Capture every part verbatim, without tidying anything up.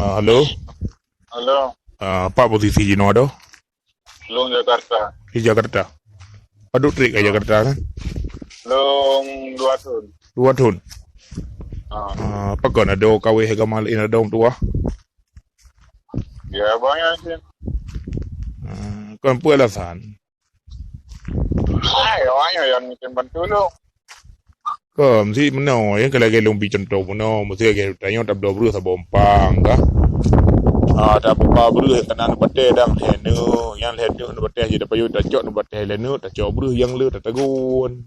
Ah, halo. Halo. Ah, pat posisi jinoe tu? Lôn Jakarta. Di Jakarta. Padum trép ka Jakarta kan? Lôn dua thon. Dua thon. Ah. Ah, pakon adoe kawé agama laén adoe meutuwah? Ya, banyak sih. Ah, kon peue alasan? Hai, awaknyan nyang mungkin bantu lôn. Kon si meunoe, nyang ka lagèe lôn bri cuntoh meunoe, meusé lagèe tanyoe tabloe breueh saboh umpang kah. Ah, tabuka breueh ka na neubatèe dang lhèe neuk, nyang lhèe neuk neubatèe jih tapayoh tacok neubatèe lhèe neuk, tacok breueh nyang le tatagun.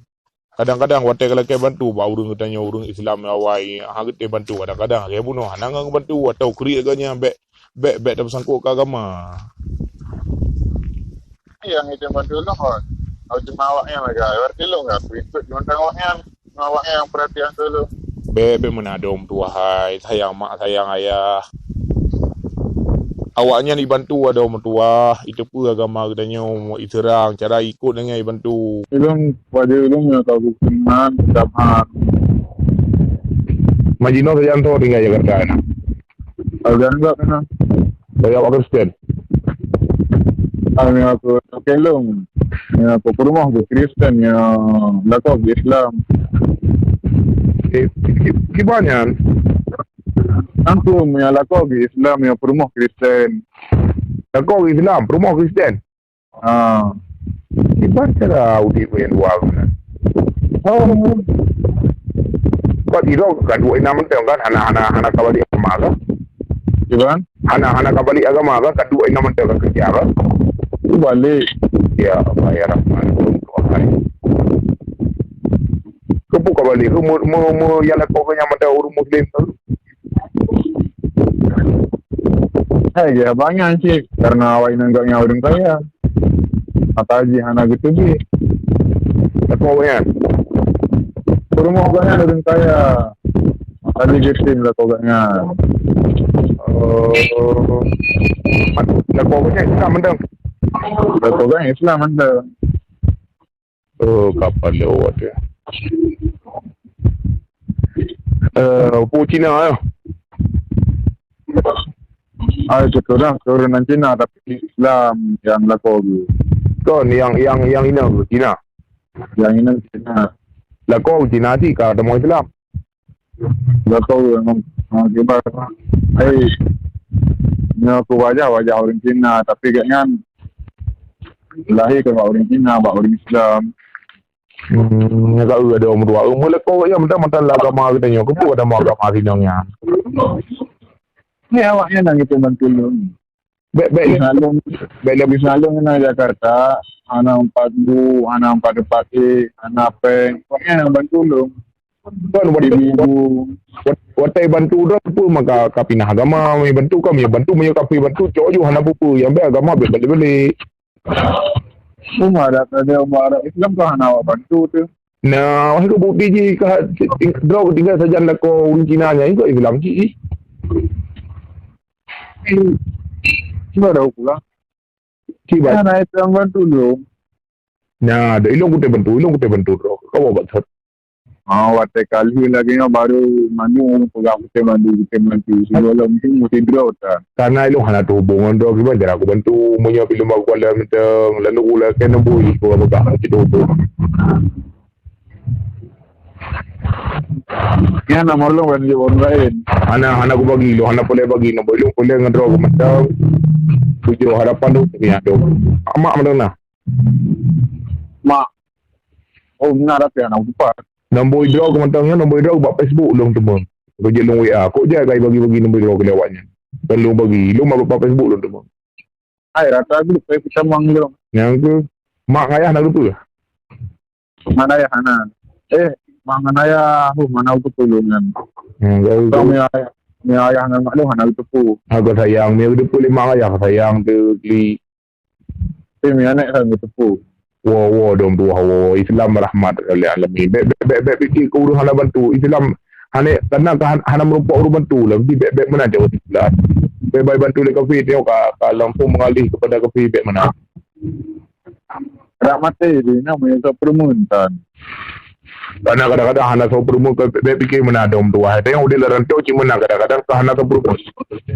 Kadang-kadang watèe ka lakèe bantu bak ureueng geutanyoe, ureueng Islam awai, hana geutem bantu, kadang-kadang lagèe bunoe hana ngon bantu atau kriet geuh nyan bèk, bèk, bèk tapeusangkot keu agama. Nyang item bantu lôn, oh. Cuma awaknyan lagèe, berarti lôn enggak ikut tentang awaknyan. Cuma awaknyan yang perhatian dulu. Bèk, bèk meunan adoe meutuwah hai, sayang mak, sayang ayah. Awaknyan ibantu adoe meutuwah, iteupeue agama geutanyoe, iseurang, cara ikot nyan ibantu. Ulôn, wajéb ulôn nyoe ka geukeunong kitab han. Majinoe sajan tho tinggai Jakarta na. Sajan enggak kena. Saya awak Kristen. Kami aku kelong. Ya, aku peurumoh ke Kristen, ya, lakoe ke Islam. Eh, ki-, ki-, kiban nyan? Aku punya lakoe ke Islam, ya, peurumoh Kristen. Lakoe ke Islam, peurumoh Kristen? Ha. Kiban cara udép nyang dua geuh nyan? Oh. Bak sidroe ka duek inong mantong kan, hana, hana, hana ka balik agama kah? Kiban? Hana, hana ka balik agama kah, ka duek inong mantong ka keureuja kah? Balek. Ya Allah, ya Rahman, Tuhan. Keupeue ka balek? Keu meu-, meu-, meu-, nyang lakoe geuh nyan mantong ureueng Muslim tu. Hai, ya, banyak cit. Karena awak inong geuh nyan ureueng kaya. Maka jih hana geuteubiet. Lakoe geuh nyan? Peurumoh geuh nyan ureueng kaya. Maka jih geutem lakoe geuh nyan. Oh. Lakoe geuh nyan Islam mantong? Lakoe geuh nyan Islam mantong. Oh, kapal lewat ya. Eh, peue Cina ya? Ah, itu orang keturunan Cina tapi Islam yang lakoe geuh. Kon yang, yang, yang inong Cina. Yang inong Cina. Lakoe Cina cit ka tamong Islam. Lakoe memang, memang kiban. Hai, nyoe aku wajah, wajah ureueng Cina, tapi gobnyan lahé kon bak ureueng Cina, bak ureueng Islam. Hmm, nyoe ka eu ada ureueng dua. Ureueng lakoe gobnyan mantong-mantong lam agama geutanyoe. Keupeue ada agama sidang nyan? Ni awaknyan nyang itu bantu lôn. Bèk, bèk, bèk lé. Misalnya, bèk lé. Misalnya na Jakarta, hana empat bu, hana empat, empat e, hana pèng. Awaknyan nyang bantu lôn. Kon wat-, ibu-ibu. Wat-, watèe bantu droe peue maka ka pinah agama, meunyo bantu ka, meunyo bantu, meunyo kafé bantu, cok ju hana peue-peue, nyang bèk agama bèk balek-balek. Cuma dak ada umat Islam ka hana awak bantu tu. Nah, wahai bukti jih ka droe tinggai sajan lakoe ureueng Cina nyan, ikot Islam cit jih. Cuma dah pulang. Cik Bat. Nah, itu yang bantu dulu. Nah, ada ilong kutai bantu, ilong kutai bantu droe. Kau buat. Ah, watèe kali lagi nyoe baru manu peugah kutai bantu, kutai bantu. Sebelum tu mesti droe ta. Karena ilong hana terhubung ngon droe, kiban cara aku bantu. Meunyoe bilong bak Kuala mantong, lalu ulai keu nombor itu peugah-peugah, mesti terhubung. Nyan nama lôn ban jeuet ureueng laén. Hana, hana kubagi lôn, hana peureulèe bagi nombor lôn, peureulèe ngon droe keu mantong. Tujoh harapan lôn, nyan tu. Mak mantong na? Mak. Oh, na tapi hana kutupat. Nombor droe keu mantong nyan, nombor droe bak Facebook lôn teumé. Keu jeuet lôn W A, kok jai kai bagi-bagi nombor droe keu awaknyan. Kon lôn bagi, lôn bak, bak Facebook lôn teumé. Hai, rata grup, eh, kita mang lôn. Nyang keu mak ngayah na geupeu? Mana ya hana? Eh, mangan ayah, oh, mana aku tolong kan? Hmm, jadi tu. Mi ayah, mi ayah ngan mak lôn hana geuteupeue. Aku sayang, mi geuteupeue lé mak ayah, sayang tu, li. Tapi mi aneuk kan geuteupeue. Wo, wo, dong tuah, wo, Islam rahmat lil alamin. Bèk, bèk, bèk, bèk pikir keu ureueng hana bantu. Islam hana, karena ka han-, hana meurumpok ureueng bantu lah. Jadi bèk, bèk meunan jaweueb Islam. Bèk bai bantu lé kafé, tengok ka, ka langsung mengalih kepada kafé, bèk meunan. Rak maté di na meunyoe ka peureumeun tan. Karena kadang-kadang hana soe peurumoh, ka bèk pike meunan dong tuha. Tengok udép lam rantau cit meunan kadang-kadang ka hana soe peurumoh.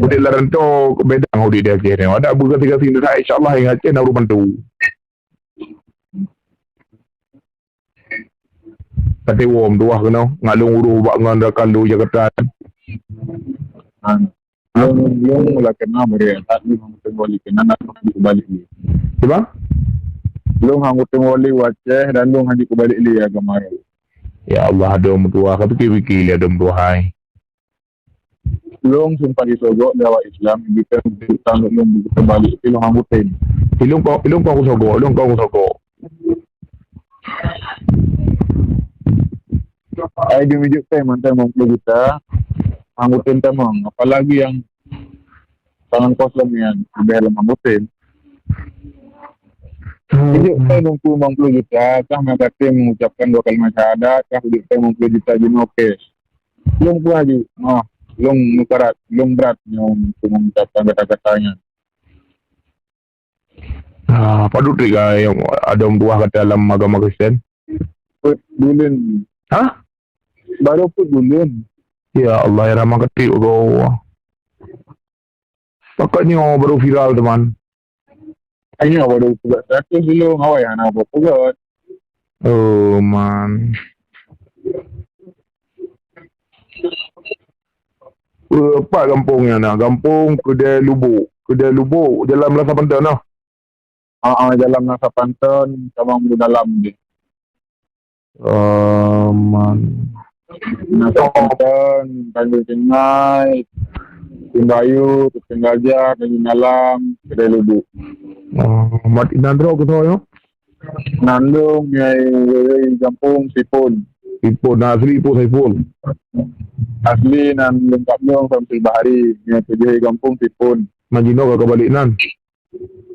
Udép lam rantau beda ngon udép di Aceh nyoe. Ada beugaséh-gaséh nyoe, insya Allah ingat Aceh na ureueng bantu. Ka teuwoe meutuah keunoe, ngat lôn uroe bak ngon rakan lôn Jakarta. Lôn, lôn mula keunoe bari that lôn hana teungoh lé keunan, lôn hana kubalek lé. Kiban? Lôn hana teungoh lé u Aceh dan lôn hana kubalek lé agama lôn. Ya Allah, adoe meutuah, ka pike-pike lé adoe meutuah hai. Lôn sempat disogok lé awak Islam, di kan utang lôn beuteubalek, tapi lôn hana kutem. Ilôn kon, ilôn kon kusogok, ilôn kon kusogok. Ai geumijok péng mantong limong ploh juta, hana kutem tamong. Apalagi nyang tangan kosong nyan, leubeh lom hana kutem. Mijok péng limong ploh juta, kah meukatem mengucapkan dua kalimat syahadat, kah mijok péng limong ploh juta jinoe cash. Lôn peugah ju, ah, lôn meukarat, lôn brat nyoe untuk mengucapkan kata-kata nyan. Ah, padub trép ka nyang adoe meutuah gata lam agama Kristen? Peuet buleuen. Hah? Baru peuet buleuen. Ya Allah, ya Rahman, ka trép goe. Pakon nyoe baru viral teuma. Nyoe baru peugot status dulu, awai hana peugöt. Oh man. Eh, pat gampông nyan na? Gampông Keudè Lubok. Keudè Lubok, jalan Meunasah Panton noh. Ah, ah, jalan Meunasah Panton, cabang Bulu Dalam deh. Oh man. Meunasah Panton, Tanjong Cengai, Simbayu, Tanjong Gajah, Tanjong Dalam, Keudè Lubok. Oh, mat inan droe keusoe nyoe? Nan lôn nyang gampông Sipon. Sipon, na asli Ipoh Saiful. Asli nan lôn kap lôn Samsul Bahari, nyang tujoh gampông Sipon. Man jinoe ka kabalek nan?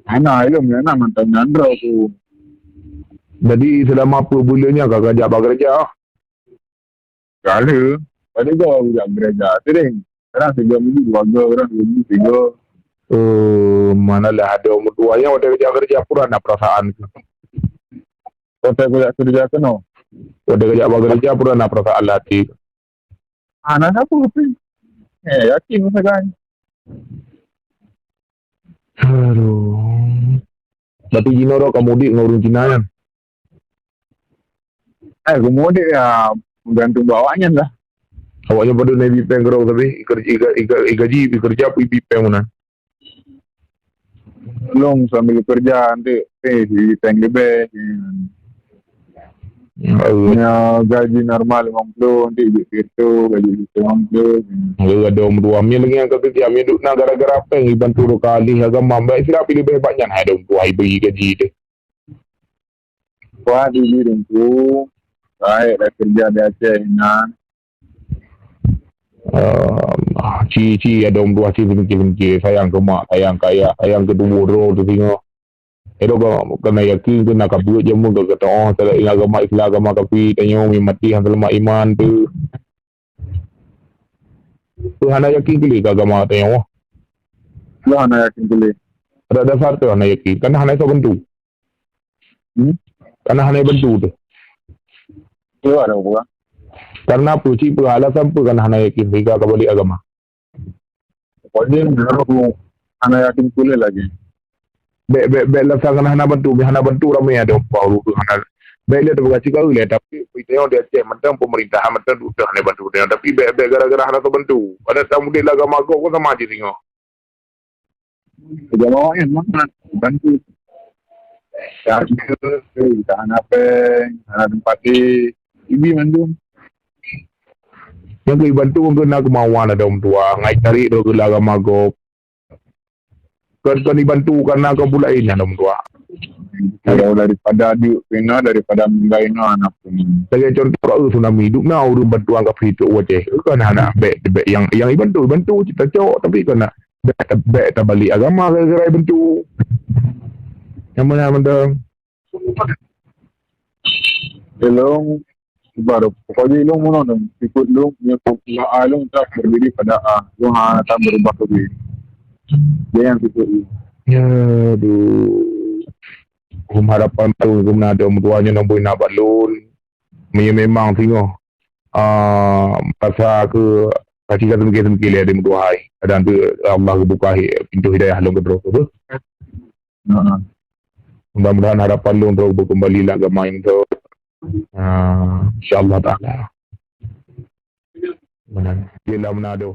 Hana, ilôn nyang na mantong nan droe tu. Jadi selama peuet buleuen nyan ka kajak bak gereja? Ka lheueh. Padub goe jak gereja. Sering. Kadang sigoe minggu dua goe, kadang dua minggu tiga. Eh, manalah adoe meutuah nyan watèe kajak gereja pura na perasaan. Watèe kajak gereja keunoe. Watèe kajak bak gereja pura na perasaan lam até. Hana sapeue pih. Eh, yakin meusagai. Aduh. Tapi jinoe droe ka mudik ngon ureueng Cina nyan? Eh, ka mudik ya, meugantung bak awaknyan lah. Awaknyan padub na ibi péng keudroe sabé, iker-, iga-, iga-, igaji, ikeureuja pih ibi péng meunan. Lôn sambil keureuja, eunteuk pih ibi péng leubeh. Hmm, eh. Nyoe gaji normal limong ploh, eunteuk jeuet sireutôh, gaji sireutôh limong ploh. Eh, adoe meutuah, meunyo lagèe nyan ka keureuja, meunyo duek na gara-gara péng ibantu droe ka alih agama, bèk sira pih leubeh bak nyan, hai adoe meutuah, ibi gaji teuh. Wah, jijih Teungku, rayeuk dak keureuja di Aceh inan. Ehm, ci, ci, adoe meutuah ci, peumiké-peumiké, sayang keu mak, sayang keu ayah, sayang keu tuboh droe teuh singoh. Edok ka, ka na yakin keu na ka beuet jameun ka geutu'oh, teuingat agama Islam, agama kafé, tanyoe meumaté han seulamat iman teuh. Peue hana yakin keu lé keu agama tanyoe? Lôn hana yakin keu lé. Adak dasar teuh hana yakin, kana hana soe bantu. Hmm? Kana hana bantu teuh. Kiban dak peugah? Karena peue? Cit peue alasan peue kana hana yakin sehingga ka balek agama? Pokoknya, menurut aku, hana yakin keu lé lagi. Bèk, bèk, bèk alasan kana hana bantu, bèk hana bantu ramé adoe meutuah ureueng hana. Bèk lé tapeugah cit ka lé, tapi peue tanyoe di Aceh mantong, pemerintah mantong duek teuh hana bantu tanyoe. Tapi bèk, bèk gara-gara hana soe bantu. Adak tamudik lam agama gob kon sama jih singoh. Agama awaknyan mangat bantu. Ka hana péng, hana teumpat deh, ibi mandum. Nyang keu ibantu keu na keumawan adoe meutuah, ngai tarék droe keu lam agama gob. Kon, kon ibantu kana kon peue laén adoe meutuah. Kalau daripada duek pih na, daripada meuninggai na, hana peue. Lagèe contoh, eh, tsunami, duek na ureueng bantuan kafé trok u Aceh. Kon hana, bèk, bèk nyang, nyang ibantu, ibantu cit tacok, tapi kon na. Bèk, bèk tabalek agama gara-gara ibantu. Nyang meunan mantong. Ilôn, baru pokok jih ilôn meunan, sikut lôn, nyoe pula ilôn tak berdiri pada A. Ilôn hana tak berubah lagi. Dia yang sikut ilôn. Ya, aduh. Harapan baru keu meunan adoe meutuah nyoe na bui na balon. Meunyoe memang singoh, ah, merasa ke kaci ka seumike-seumike lé, ada meutuhai. Kadang tu Allah geubuka hi-, pintoe hidayah lôn keudroe tu. Mudah-mudahan harapan lôn droe beukeumbali lam agama nyoe. Ah, insya Allah Taala. Meunan. Yelah, meunan tu.